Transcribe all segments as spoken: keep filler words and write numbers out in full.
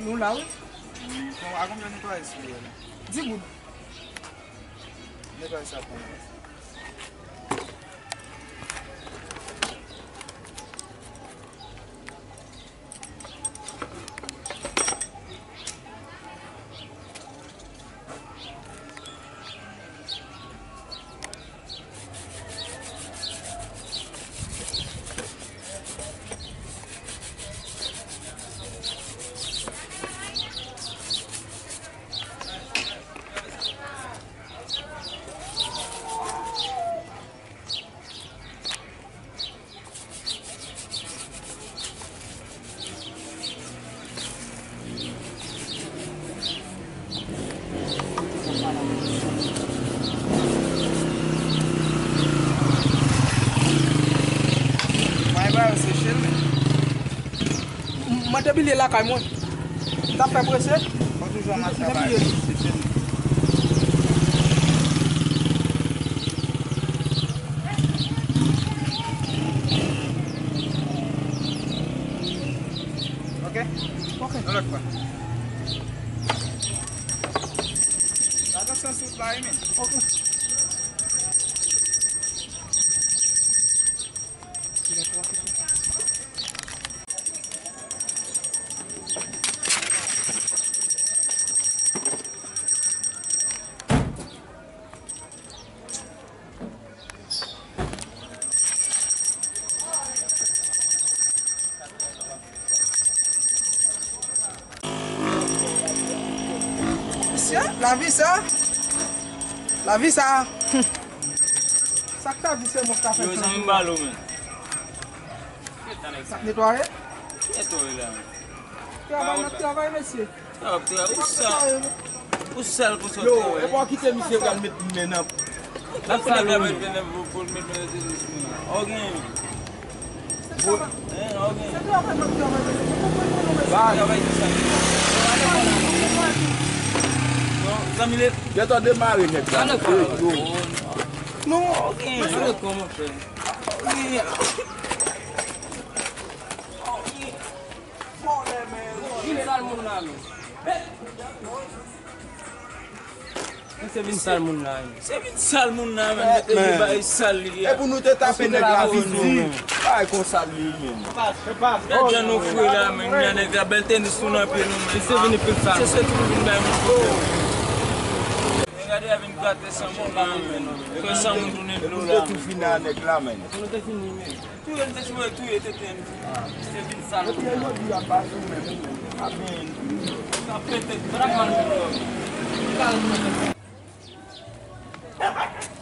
Nou la, wi. Bon, a konbyen netwaye sou yo la? Dis goud. Netwaye sa pou mwen. Mwen ba yo seche l. M-, mwen te bliye lakay mwen. M t ap fè prese. Mwen toujou ann ap travay. Ok? Ok. Yon lòt fwa. Atansyon sou pla, men. Ok. Mesye, lavi sa. Lavi sa. Sa k ta di se mwen k ta fè. Yo, zanmi m balo, men. Sa k netwaye? Netwaye la, men. Travay, n ap travay, mesye. Sa w ap travay? Ou sal. Ou sal pou sa w travay. Yo, e pa w kite misye pral met men nan. N ap fè nèg la met men nan pou, pou l met men nan sou moun nan. Ok. Travay ki sa? Travay ki sa? Non, zanmi, le... Gentan demare nèg la. Non, ok. Vin sal moun nan, men. Misye vin sal moun nan, men. Se vin sal moun nan, men. Mete li bay sal li a. E pou nou te tape nèg la, vin di. Bay konsa li, men. Gad jan nou fre la, men. Nèg la bèl tenis tou nan pye nou, men. Misye vin pil sal. Se, se tou vin bay moun pwoblèm. Men gade a vin grate san moun la, men. Fè san moun tounen dlo la. E pou nou te tou fini a nèg la, men. Touye, m te sipoze touye tete m. Misye vin sal. Epi jodi a pa sou menm, amen. Sa pete, sa mal.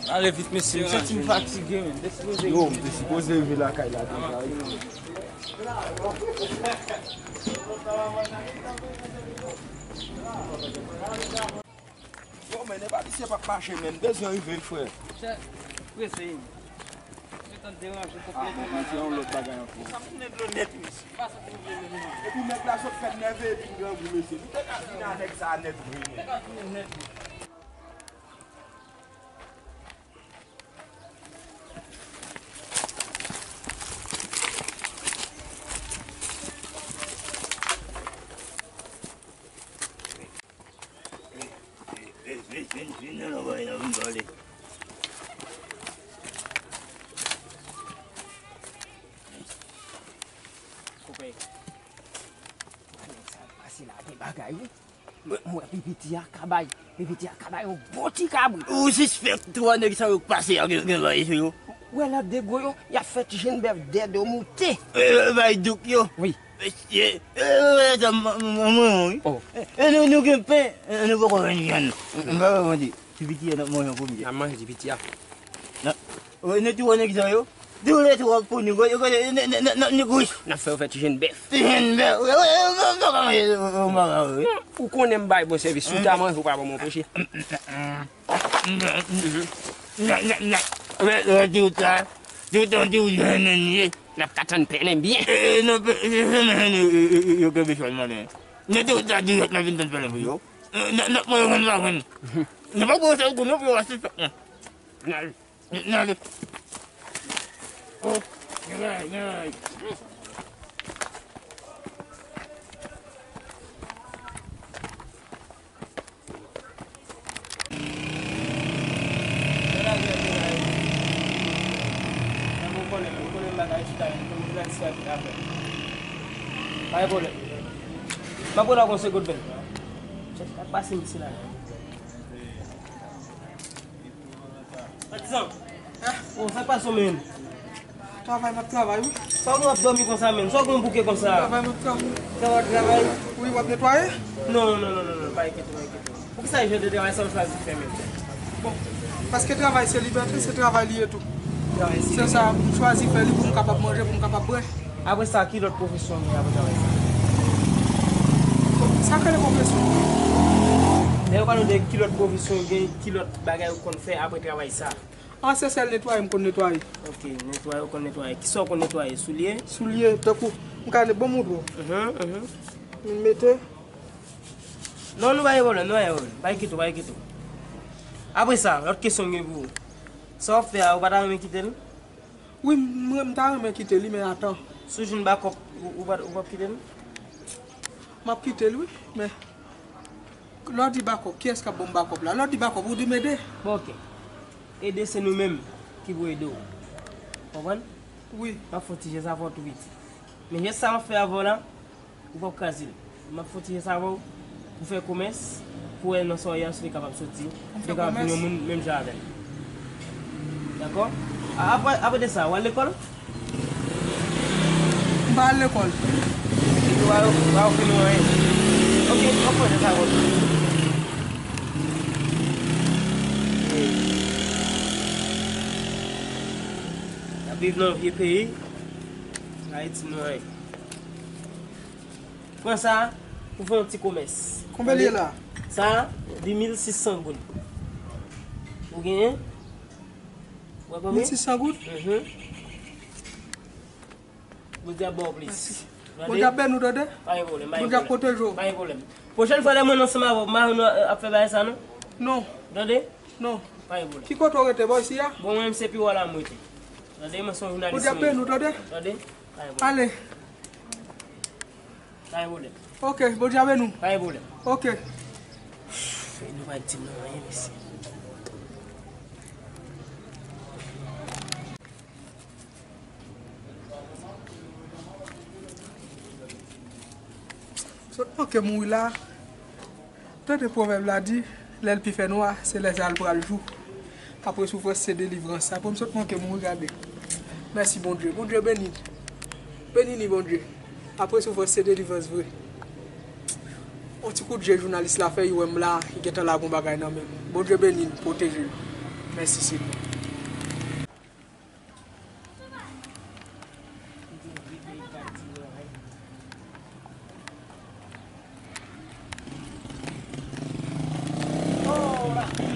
Ale vit, mesye, m santi m fatige, men. M te sipoze... Yo, m te sipoze rive lakay la deja, wi. Yo, men, epa misye p ap mache, men. M bezwen rive, frè. Chè, prese, wi. Misye t ap deranje konplètman. Ah, bon, misye yon lòt bagay ankò. Sa m tounen dlo nèt, mesye. Pa santi m dlo nèt. Epi nèg la sot fè nève epi grangou, mesye. Nou te ka fini a nèg sa a nèt vre, men. Nou te ka fini nèt, men. Koupe. Nèg sa pase la gen bagay, wi. Mwen, mwen, pi piti a ka bay, pi piti a ka bay yon bon ti kabrit. Ou sispèk twa nèg sa yo k pase a gen, gen bagay sou yo? Ou wè lè de gwo yo, y ap fè ti jenn bèf dèdo moute. E, bay douk yo. Wi. Mesye, e, e, sa m, m, m, mwen, wi. Oh. E, nou, nou gen pen, e, nou poko jwenn vyann. M pa wè manje. Ti piti a n ap manje an premye. N ap manje ti piti a. Nan, wè, nou tou wè nèg sa yo. Tou lè twòp pou nou, gade, gade, n, n, n, n, n, n, gouch. N ap fè yo fè ti jenn bèf. Ti jenn bèf. Wè, wè, wè, m pa ka manje, wè, m pa ka, wè. Ou konnen m bay bon sèvis. Si w ta manje, ou pa ban mwen peche. Nan, nan, nan. Wè, wè, di w sa. Di w sa, di w jwenn ye. N ap ka tann pèlen byen. E, e, nan, pe-, e, e, nan, e, e, e, yo kenbe chòl nan men. Nan, di w sa, di w jwenn nan vin tann pèlen pou yo. Nan, nan, nan, mwen, mwen, mwen. Nan pa bon sa, non, pou yo asiste. Nan, nan, nan. Oh, nan, nan. Sa ki afè. Pa gen pwoblèm. M ap rele w yon segonn, men. Chèf, sa k pase misye la? Patizan. Oh, sa k pase w, men? Travay, m ap travay, wi. Sa w gen w ap dòmi konsa, men? Sa w gen w bouke konsa? Travay, m ap travay. Sa w ap travay? Wi, w ap netwaye? Non, non, non, non, non, pa enkyete w, pa enkyete w. Poukisa e jan de travay sa w chwazi fè menm? Bon, paske travay se libète, se travay li ye tou. Travay se... Se sa, m chwazi fè li pou m kapab manje, pou m kapab bwè. Apre sa, ki lòt pwofesyon w gen apre travay sa? Bon, sa k rele pwofesyon? Lè yo pale w de ki lòt pwofesyon w gen, ki lòt bagay ou konn fè apre travay sa? An, se sèl netwaye m konn netwaye. Ok, netwaye ou konn netwaye. Kisa w konn netwaye? Soulye? Soulye, tankou, m ka ne-, bon, m montre w. Mhm, mhm. M mete. Non, nou pa gen pwoblèm, nou pa gen pwoblèm. Pa enkyete w, pa enkyete w. Apre sa, lòt kesyon m gen pou ou. Sa w ap fè a, ou pa ta renmen kite l? Wi, m, m ta renmen kite li, men atan. Si w jwenn bakòp, ou, ou pa, ou p ap kite l? M ap kite l, wi, men lè w di bakòp, kiyès k ap ban m bakòp la? Lè w di bakòp, ou di m ede. Bon, ok. Ede se nou menm ki pou ede w. Konprann? Wi. M ap fè yon ti jès avè w tou piti. Men jès sa m ap fè avè w la, ou p ap kraze l. M ap fè yon ti jès avè w pou fè komès, pou wè nan sa w ye a, si w te kapab soti, si w te kapab vin yon moun menm jan avè m. Dakò? A, apre, apre de sa, w al lekòl? M pa al lekòl. Epi w a, w a ofri nou anyen. Ok, w ap fè de sa, bon. N ap viv nan yon vye peyi. Ayiti, nou anyen. Pran sa pou fè yon ti komès. Konbyen l ye la? Sa, de mil sis san goud. Ou genyen? Ou wè konbyen? Mil sis san goud? Mhm. Bondye ap ba w plis. Mèsi. Tande? Bondye ap beni w, tande? Pa gen pwoblèm, pa gen pwoblèm. Bondye ap pwoteje w. Pa gen pwoblèm. Pwochèn fwa lè mwen nan ansanm avè w, m pa vin ap fè bagay sa, non? Non. Tande? Non. Pa gen pwoblèm. Ki kote w rete, bò isi a? Bon, mwen menm se Piwa la m rete. Tande, mwen se yon jounalis. Bondye ap beni w, tande? Tande? Pa gen pwoblèm. Ale. Pa gen pwoblèm. Ok, Bondye avè nou. Pa gen pwoblèm. Ok. Nou pa di m nan anyen, mesye. Sot manke mouri la. Tande pwovèb la di, lè l pi fè nwa, se lè sa l pral jou. Apre soufrans se delivrans. Apre m sot manke mouri, gade. Mèsi Bondye. Bondye beni. Beni ni Bondye. Apre soufrans se delivrans vre. On ti kout je jounalis la fè, li wè m la, li gentan lage yon bagay nan men m. Bondye beni l, pwoteje l. Mèsi Senyè. Oh, Rafi!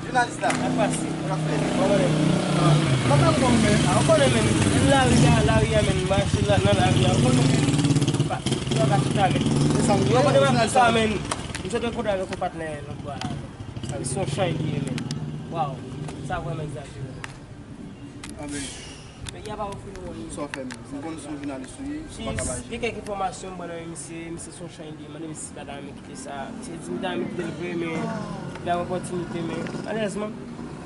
Jounalis la. Sa k pase? Sa k ap fèt? Kòman w ye? Ah. Kòman w ye, men? Ah, ou konnen, men. Menm lari a, lari a, men. Mache la, nan lari a, ou konnen, men. Pa, yo ka chita, men. Se sa, ou konnen, men, sa, men. M sot rankontre avèk yon patnè lòt bò la. Sa se yon chay li ye, men. Waw. Sa vrèman egzajere. Anben. Peyi a pa ofri nou anyen. Sa w fè menm? M konn se yon jounalis ou ye, ou pa ka pa aji. Gen kèk enfòmasyon m pran nan men misye, misye se yon chay li ye, mande misye si li pa ta renmen kite sa. Misye di m ta renmen kite l vre, men li ba m opòtinite, men malerezman,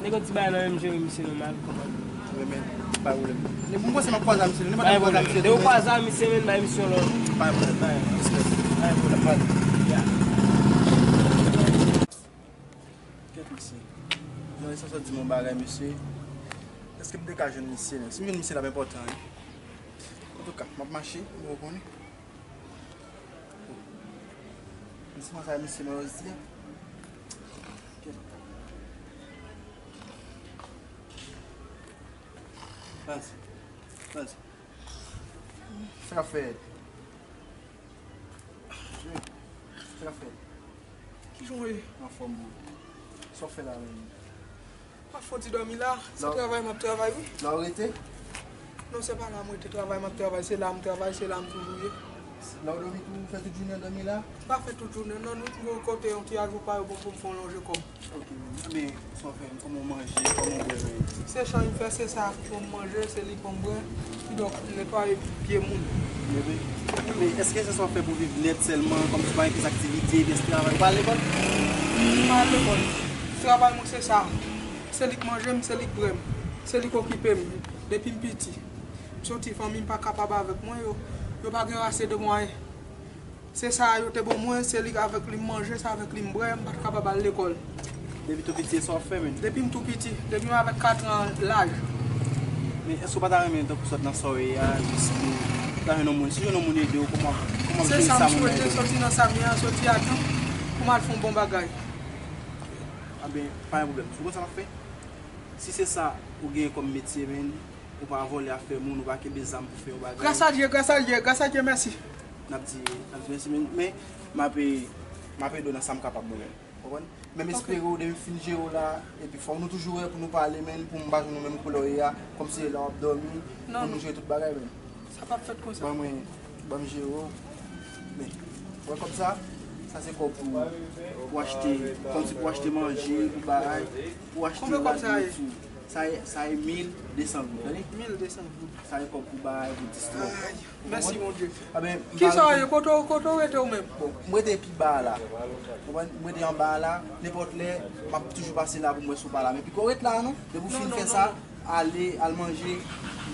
nèg yo ti bagay nan men m jere misye nòmal, ou konprann. Wi, men pa gen pwoblèm. M panse m ap kwaze a misye, nenpòt lè m kwaze a misye. Lè w kwaze a misye, men bay misye yon lòt. Pa gen pwoblèm, pa gen pwoblèm. Respè. Pa gen pwoblèm. Ya. Kèt mesye. Jan li sanse di m yon bagay, mesye. Èske m te ka jwenn misye menm? Si m jwenn misye, l ap enpòtan, wi. Antouka, m ap mache, ou konnen. Misye, sa misye mwen osi. Kèt. Vas-y. Vas-y. Sa k ap fèt? Sa k ap fèt? Kijan w ye? Anfòm, bro. Sa w fè la menm? Pa fò ti dòmi la. Se travay m ap travay, wi. La w rete? Non, se pa la m rete. Travay m ap travay. Se la m travay, se la m toujou ye. La w dòmi tou, ou fè tout jounen w dòmi la? M pa fè tout jounen, non, nou t gen yon kote, yon ti ajou pa yo bon pou m fè yon lonje kò m. Ok, men, sa w fè, kòman w manje, kòman w bwè, men? Se chay m fè, se sa k ban m manje, se li k ban m bwè. Kidonk, m netwaye pye moun. Men, men, men èske se sa w fè pou viv nèt sèlman, kòmsi pa gen plis aktivite, plis travay? Ou pa al lekòl? M pa al lekòl. Travay mwen se sa. Se li k manje m, se li k bwè m. Se li k okipe m depi m piti. Soti, fanmi m pa kapab avèk mwen, yo, yo pa gen ase de mwayen. Se sa yo te ban mwen, se li avèk li m manje, se avèk li m bwè, m pa t kapab al lekòl. Depi tou piti, e sa w ap fè menm? Depi m tou piti, depi m avèk kat an laj. Men èske w pa ta renmen tankou sot nan sa w ye a, jis pou ta jwenn yon moun? Si jwenn yon moun ede w, kòman, kòman w ap jere sa moun nan ede w? Se sa m swete, soti nan sa m ye a, soti a tan, pou m al fè yon bon bagay. Anben, pa gen pwoblèm. Ou konn sa m ap fè? Si se sa ou gen kòm metye, menn, ou pa vòlè afè moun, ou pa kenbe zam pou fè yon bagay. Gras a Dye, gras a Dye, gras a Dye, mèsi. N ap di, n ap di mèsi, men, men m ap, m ap ede w nan sa m kapab mwen menm. Konprann? Men m espere w, depi m fin jere w la, epi fò nou toujou wè pou nou pale, menn, pou m pa jwenn ou menm koulè w ye a, kòmsi se la w ap dòmi, pou nou jere tout bagay, menn. Sa p ap fèt konsa. Ban mwen, ban m jere w. Men, wè kòb sa, sa se kòb pou, pou achte, kòmsi pou achte manje, pou bagay, pou achte rad, tou. Sa e, sa e mil de san goud, tande? Mil de san goud. Sa e kòb pou bay, pou distrè w. Mèsi, Bondye. Kisa w ye? Kote w, kote w rete w menm? Bon, m rete pi ba a la. Konprann? M rete anba a la. Nenpòt lè, m ap toujou pase la pou m wè si w pa la. Men piko ret la, non? Depi w fin fè sa, ale, al manje,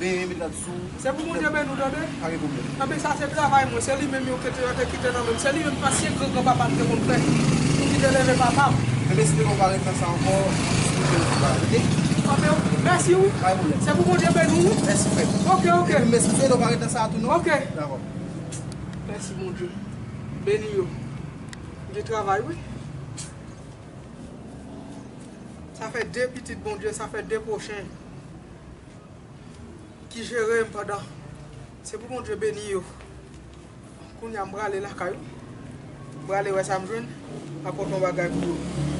benyen, met rad sou ou. Se pou Bondye beni w, tande? Pa gen pwoblèm. Anben, sa se travay mwen. Se li menm yo kite, yo te kite nan men m. Se li menm, ansyen gran granpapa m te konn fè. Pou ki te leve papa m. Men m espere w pa ret nan sa ankò. Oke? Anben, mèsi, wi. Pa gen pwoblèm. Se pou Bondye beni w, wi. Mèsi, frè. Oke, oke. Epi m espere w pa ret nan sa tou, non? Oke. Dakò. Mèsi, Bondye. Beni yo. Bondye travay, wi. Sa fè de pitit Bondye, sa fè de pwochen ki jere m pandan. Se pou Bondye beni yo. Kounye a m prale lakay ou. M prale wè sa m jwenn. M ap pote yon bagay pou yo.